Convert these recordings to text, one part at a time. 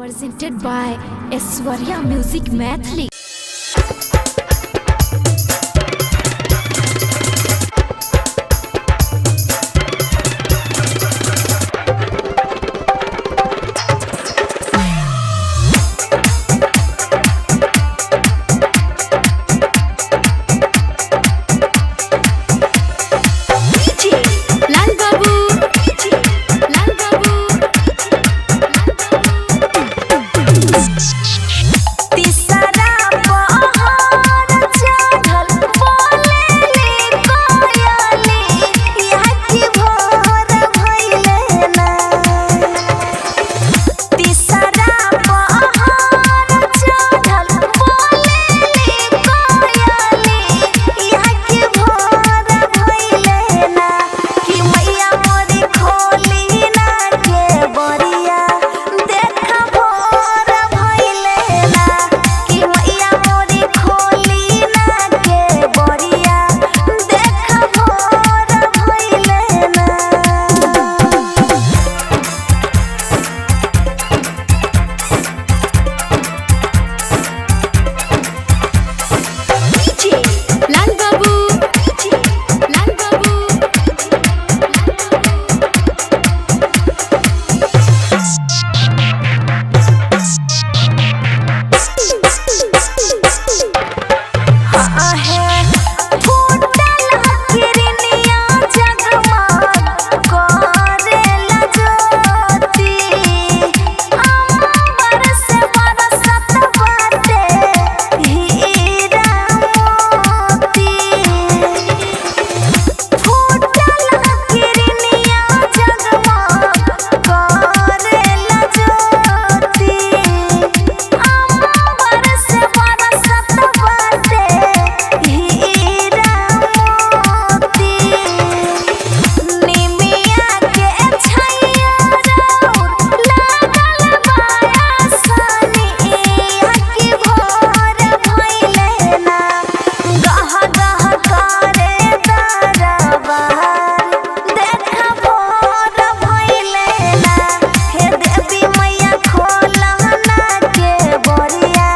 Presented by Aishwarya Music Maithili. Lal Babu, Lal Babu. तीसरा पहर चढ़ल बोलेली कोयली, यहाँ की भोर भइले ना। तीसरा पहर चढ़ल बोलेली कोयली, यहाँ की भोर भइले ना। कि मैया मोरी खोली ना के बरिया, देख भोर भइले ना। कि मैया मोरी खोली ना के बरिया, देख भोर भइले ना। लाल बाबू, लाल बाबू। आहे फूटल किरनिया जगमग करेला ज्योति, अंबर से बरसत बाटे हीरा मोती। फूटल किरनिया जगमग करेला ज्योति, अंबर से बरसत बाटे हीरा मोती। निमिया के छैया रौर लागल बाया सनी, की भोर भइले ना। गह गह करे दरबार, देख भोर भइले ना। हे देवी मैया खोलह ना के बरिया,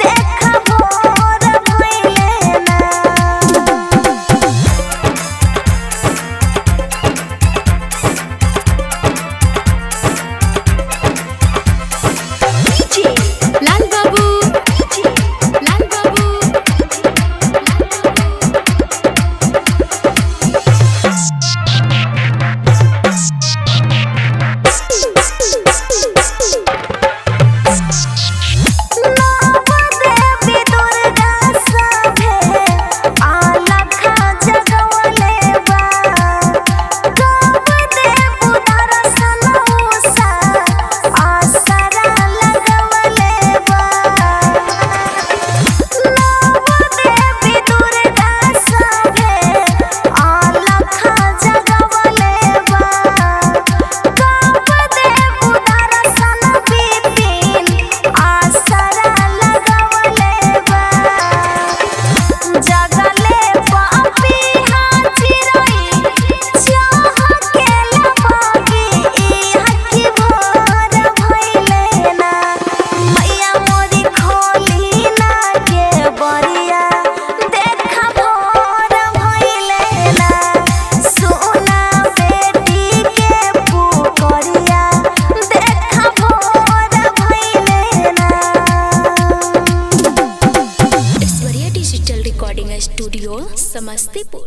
देख भोर भइले ना। लाल बाबू, लाल बाबू। देवी दुर्गा सभे आलखा जगवले बा, कब देबु दर्शन उषा आसरा लगवले बा। देवी दुर्गा सभे आलखा जगवले बा, कब देबु दर्शन विपिन आसरा लगवले बा। जगले पापीहा चिरई चहकेला बागी, इहाँ की भोर भइले ना। मैया मोरी खोली ना के बरिया, देख भोर भइले ना। सोना बेटी के पुकरिया, देख भोर भइले ना। Aishwarya digital recording studio, Samastipur.